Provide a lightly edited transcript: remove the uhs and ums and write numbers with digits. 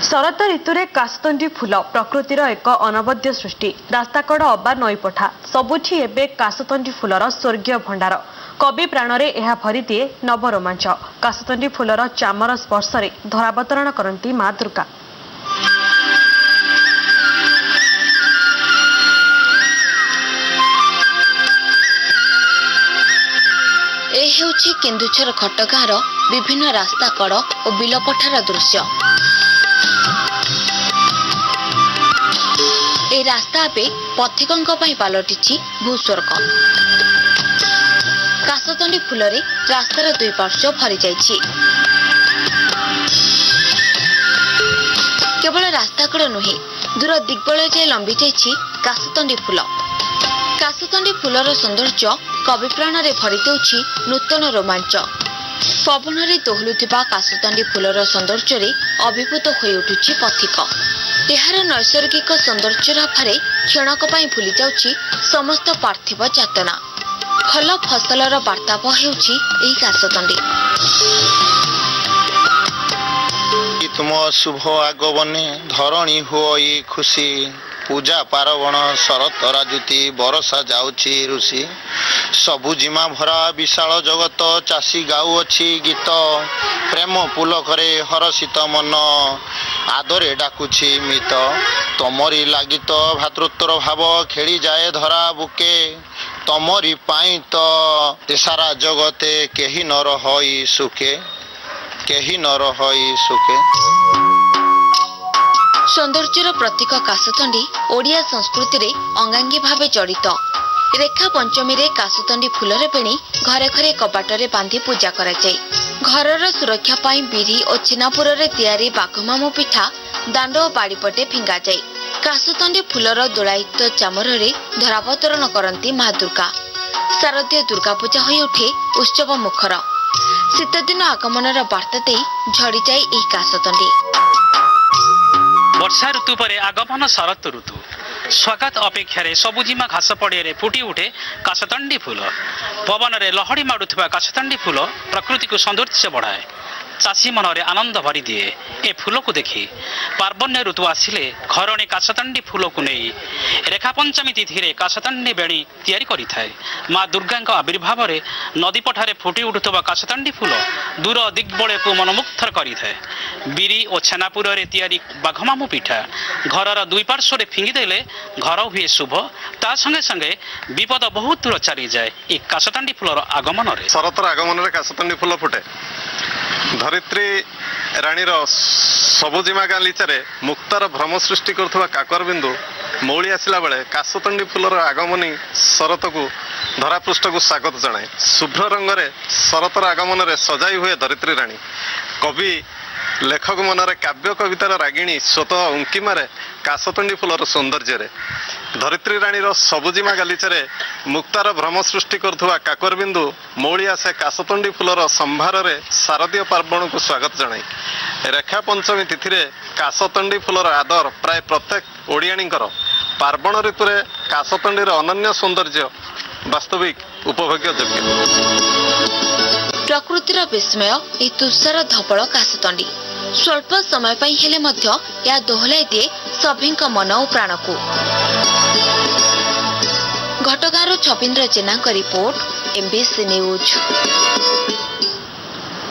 ଶରତ ଋତୁରେ କାଶତଣ୍ଡି ଫୁଲ ପ୍ରକୃତିର ଏକ ଅନବଦ୍ୟ ସୃଷ୍ଟି। ରାସ୍ତାକଡ଼ ଅବା ନଈପଠା ସବୁଠି ଏବେ କାଶତଣ୍ଡି ଫୁଲର ସ୍ୱର୍ଗୀୟ ଭଣ୍ଡାର। କବି ପ୍ରାଣରେ ଏହା ଭରିଦିଏ ନବରୋମାଞ୍ଚ। କାଶତଣ୍ଡି ଫୁଲର ଚାମର ସ୍ପର୍ଶରେ ଧରାବତରଣ କରନ୍ତି ମା ଦୁର୍ଗା। ଏ ହେଉଛି କେନ୍ଦୁଝର ଘଟଗାଁର ବିଭିନ୍ନ ରାସ୍ତା କଡ଼ ଓ ବିଲପଠାର ଦୃଶ୍ୟ। ଏହି ରାସ୍ତା ଏବେ ପଥିକଙ୍କ ପାଇଁ ପାଲଟିଛି ଭୂସ୍ୱର୍ଗ। କାଶତଣ୍ଡି ଫୁଲରେ ରାସ୍ତାର ଦୁଇ ପାର୍ଶ୍ୱ ଭରିଯାଇଛି। କେବଳ ରାସ୍ତାକଡ଼ ନୁହେଁ, ଦୂର ଦିଗ୍ବଳୟ ଯାଏ ଲମ୍ବି ଯାଇଛି କାଶତଣ୍ଡି ଫୁଲ। କାଶତଣ୍ଡି ଫୁଲର ସୌନ୍ଦର୍ଯ୍ୟ କବି ପ୍ରାଣରେ ଭରି ଦେଉଛି ନୂତନ ରୋମାଞ୍ଚ। ପବନରେ ଦୋହଲୁଥିବା କାଶତଣ୍ଡି ଫୁଲର ସୌନ୍ଦର୍ଯ୍ୟରେ ଅଭିଭୂତ ହୋଇଉଠୁଛି ପଥିକ। ଏହାର ନୈସର୍ଗିକ ସୌନ୍ଦର୍ଯ୍ୟର ଆଭାରେ କ୍ଷଣକ ପାଇଁ ଭୁଲି ଯାଉଛି ସମସ୍ତ ପାର୍ଥିବ ଯାତନା। ଭଲ ଫସଲର ବାର୍ତ୍ତାବହ ହେଉଛି ଏହି କାଶତଣ୍ଡି। ତୁମ ଶୁଭ ଆଗମନେ ଧରଣୀ ହୁଅଇ ଖୁସି, ପୂଜା ପାର୍ବଣ ଶରତ ରାଜୁତି ବରଷା ଯାଉଛି ଋଷି। ସବୁଜିମା ଭରା ବିଶାଳ ଜଗତ ଚାଷୀ ଗାଉଅଛି ଗୀତ, ପ୍ରେମ ପୁଲକରେ ହରଷିତ ମନ ଆଦରେ ଡାକୁଛି ମିତ। ତମରି ଲାଗି ତ ଭ୍ରାତୃତ୍ୱର ଭାବ ଖେଳିଯାଏ ଧରା ବୁକେ, ତମରି ପାଇଁ ତ ସାରା ଜଗତେ କେହି ନ ରହଇ ସୁଖେ, କେହି ନ ରହଇ ସୁଖେ। ସୌନ୍ଦର୍ଯ୍ୟର ପ୍ରତୀକ କାଶତଣ୍ଡି ଓଡ଼ିଆ ସଂସ୍କୃତିରେ ଅଙ୍ଗାଙ୍ଗୀ ଭାବେ ଜଡ଼ିତ। ରେଖା ପଞ୍ଚମୀରେ କାଶତଣ୍ଡି ଫୁଲରେ ବେଣି ଘରେ ଘରେ କବାଟରେ ବାନ୍ଧି ପୂଜା କରାଯାଏ। ଘରର ସୁରକ୍ଷା ପାଇଁ ବିରି ଓ ଛେନାପୁରରେ ତିଆରି ବାଘମାମୁ ପିଠା ଦାଣ୍ଡ ଓ ବାଡ଼ିପଟେ ଫିଙ୍ଗାଯାଏ। କାଶତଣ୍ଡି ଫୁଲର ଦୋଳାୟିତ ଚାମରରେ ଧରାବତରଣ କରନ୍ତି ମା ଦୁର୍ଗା। ଶାରଦୀୟ ଦୁର୍ଗାପୂଜା ହୋଇଉଠେ ଉତ୍ସବ ମୁଖର। ଶୀତଦିନ ଆଗମନର ବାର୍ତ୍ତା ଦେଇ ଝଡ଼ିଯାଏ ଏହି କାଶତଣ୍ଡି। ବର୍ଷା ଋତୁ ପରେ ଆଗମନ ଶରତ ଋତୁ। ସ୍ୱାଗତ ଅପେକ୍ଷାରେ ସବୁଜିମା ଘାସ ପଡ଼ିଆରେ ଫୁଟି ଉଠେ କାଶତଣ୍ଡି ଫୁଲ। ପବନରେ ଲହଡ଼ି ମାଡୁଥିବା କାଶତଣ୍ଡି ଫୁଲ ପ୍ରକୃତିକୁ ସୌନ୍ଦର୍ଯ୍ୟ ବଢ଼ାଏ, ଚାଷୀ ମନରେ ଆନନ୍ଦ ଭରିଦିଏ ଏ ଫୁଲକୁ ଦେଖି। ପାର୍ବଣ୍ୟ ଋତୁ ଆସିଲେ ଘରଣୀ କାଶତଣ୍ଡି ଫୁଲକୁ ନେଇ ରେଖାପଞ୍ଚମୀ ତିଥିରେ କାଶତଣ୍ଡି ବେଣୀ ତିଆରି କରିଥାଏ। ମା ଦୁର୍ଗାଙ୍କ ଆବିର୍ଭାବରେ ନଦୀ ପଠାରେ ଫୁଟି ଉଠୁଥିବା କାଶତଣ୍ଡି ଫୁଲ ଦୂର ଦିଗ୍ବଳୟକୁ ମନମୁଗ୍ଧ କରିଥାଏ। ବିରି ଓ ଛେନାପୁରରେ ତିଆରି ବାଘମାମୁ ପିଠା ଘରର ଦୁଇ ପାର୍ଶ୍ୱରେ ଫିଙ୍ଗିଦେଲେ ଘର ହୁଏ ଶୁଭ, ତା ସଙ୍ଗେ ସଙ୍ଗେ ବିପଦ ବହୁତ ଦୂର ଚାଲିଯାଏ ଏ କାଶତଣ୍ଡି ଫୁଲର ଆଗମନରେ। ଶରତର ଆଗମନରେ କାଶତଣ୍ଡି ଫୁଲ ଫୁଟେ। ଧରିତ୍ରୀ ରାଣୀର ସବୁଜିମା ଗାଲିଚାରେ ମୁକ୍ତାର ଭ୍ରମ ସୃଷ୍ଟି କରୁଥିବା କାକର ବିନ୍ଦୁ ମଉଳି ଆସିଲା ବେଳେ କାଶତଣ୍ଡି ଫୁଲର ଆଗମନୀ ଶରତକୁ ଧରାପୃଷ୍ଠକୁ ସ୍ୱାଗତ ଜଣାଏ। ଶୁଭ୍ର ରଙ୍ଗରେ ଶରତର ଆଗମନରେ ସଜାଇ ହୁଏ ଧରିତ୍ରୀ ରାଣୀ। କବି ଲେଖକ ମନରେ କାବ୍ୟ କବିତାର ରାଗିଣୀ ସ୍ୱତଃ ଉଙ୍କି ମାରେ କାଶତଣ୍ଡି ଫୁଲର ସୌନ୍ଦର୍ଯ୍ୟରେ। ଧରିତ୍ରୀ ରାଣୀର ସବୁଜିମା ଗାଲିଚାରେ ମୁକ୍ତାର ଭ୍ରମ ସୃଷ୍ଟି କରୁଥିବା କାକର ବିନ୍ଦୁ ମଉଳି ଆସେ କାଶତଣ୍ଡି ଫୁଲର ସମ୍ଭାରରେ ଶାରଦୀୟ ପାର୍ବଣକୁ ସ୍ୱାଗତ ଜଣାଏ। ରେଖା ପଞ୍ଚମୀ ତିଥିରେ କାଶତଣ୍ଡି ଫୁଲର ଆଦର ପ୍ରାୟ ପ୍ରତ୍ୟେକ ଓଡ଼ିଆଣୀଙ୍କର। ପାର୍ବଣ ଋତୁରେ କାଶତଣ୍ଡିର ଅନନ୍ୟ ସୌନ୍ଦର୍ଯ୍ୟ ବାସ୍ତବିକ ଉପଭୋଗ୍ୟ ଯୋଗ୍ୟ। ପ୍ରକୃତିର ବିସ୍ମୟ ଏହି ତୁଷାର ଧବଳ କାଶତଣ୍ଡି। ସ୍ୱଳ୍ପ ସମୟ ପାଇଁ ହେଲେ ମଧ୍ୟ ଏହା ଦୋହଲାଇ ଦିଏ ସଭିଙ୍କ ମନ ଓ ପ୍ରାଣକୁ। ଘଟଗାଁରୁ ଛବିନ୍ଦ୍ର ଜେନାଙ୍କ ରିପୋର୍ଟ, ଏମ୍ବିସି ନ୍ୟୁଜ୍।